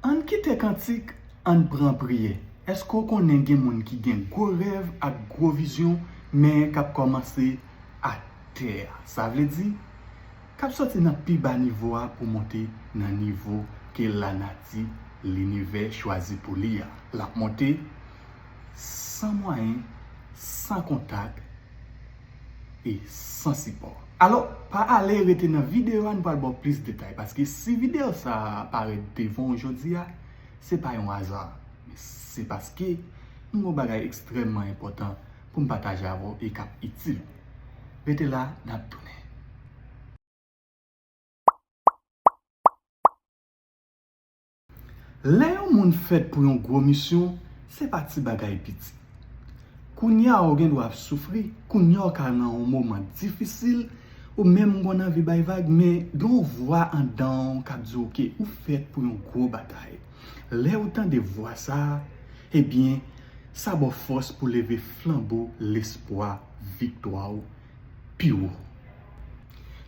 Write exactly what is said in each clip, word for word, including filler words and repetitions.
Ann kite kantik, ann pran priyè. Èske w konnen gen moun ki gen gwo rèv ak gwo vizyon, men k ap kòmanse atè a? Sa vle di, k ap soti nan pi ba nivo a pou monte nan nivo ke lanati, linivè chwazi pou li a. L ap monte san mwayen, san kontak e san sipò. Alò, pa ale, rete nan videyo a, nou pral ba w plis detay. Paske si videyo sa a parèt devan w jodi a, se pa yon aza. Men se paske m gen yon bagay ekstrèmman enpòtan pou m pataje avè w e k ap itil ou. Rete la, n ap tounen. Lè yon moun fèt pou yon gwo misyon, se pa ti bagay piti. Kounye a ou gen dwa ap soufri, kounye a ou ka nan yon moman difisil, ou menm ou konn anvi bay vag, men gen yon vwa anndan w k ap di w ke ou fèt pou yon gwo batay. Lè ou tande vwa sa a, ebyen, sa ba w fòs pou leve flanbo lespwa, viktwa w pi wo.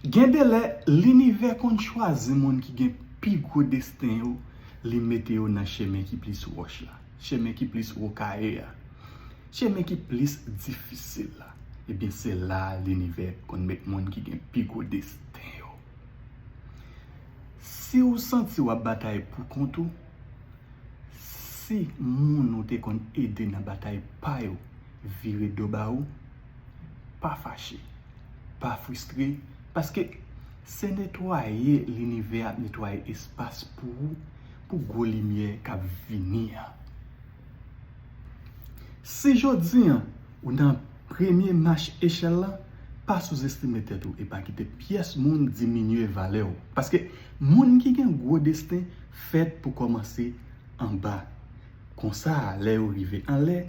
Gen de lè, linivè konn chwazi moun ki gen pi gwo desten yo, li mete yo nan chemen ki plis wòch la, chemen ki plis wo kaye a, chemen ki plis difisil la. Ebyen, se la a linivè konn met moun ki gen pi gwo desten yo. Si w santi w ap batay pou kont ou, si moun ou te konn ede nan batay pa yo vire do ba ou, pa fache, pa fristre, paske se netwaye linivè ap netwaye espas pou ou, pou gwo limyè k ap vini an. Si jodi an ou nan premye mach echèl la, pa souzestime tèt ou e pa kite pyès moun diminye valè w. Paske moun ki gen gwo desten fèt pou kòmanse anba. Konsa, lè yo rive anlè,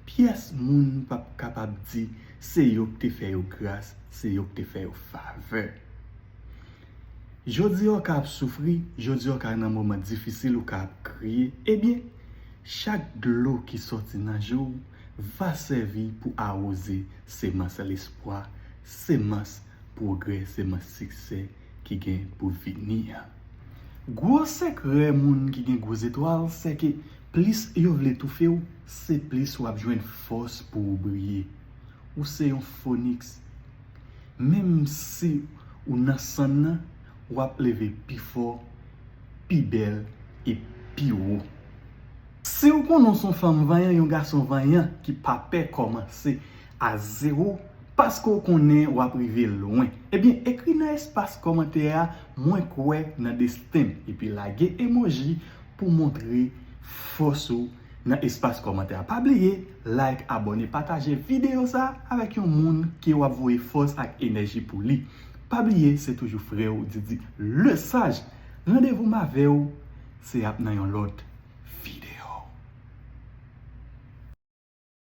pyès moun p ap kapab di se yo k te fè yo gras, se yo k te fè yo favè. Jodi a w ka ap soufri, jodi a w ka nan moman difisil, ou ka ap kriye. Ebyen, chak dlo ki sòti nan je w va sèvi pou awoze semans lespwa, semans pwogrè, semans siksè ki gen pou vini an. Gwo sekrè moun ki gen gwo zetwal, se ke plis yo vle toufe w, se plis w ap jwenn fòs pou w briye. Ou se yon foniks. Menm si ou nan sann nan, w ap leve pi fò, pi bèl e pi wo. Si w konnen w se yon fanm vanyan, yon gason vanyan ki pa pè kòmanse a zewo, paske w konnen w ap rive lwen, ebyen, ekri nan espas kòmantè a, "Mwen kwè nan desten m," epi lage emoji pou montre fòs ou nan espas kòmantè a. Pa bliye, like, abòne, pataje videyo sa a avèk yon moun ke w ap voye fòs ak enèji pou li. Pa bliye, se toujou frè w Didi Lesage. Randevou m avè w, se ap nan yon lòt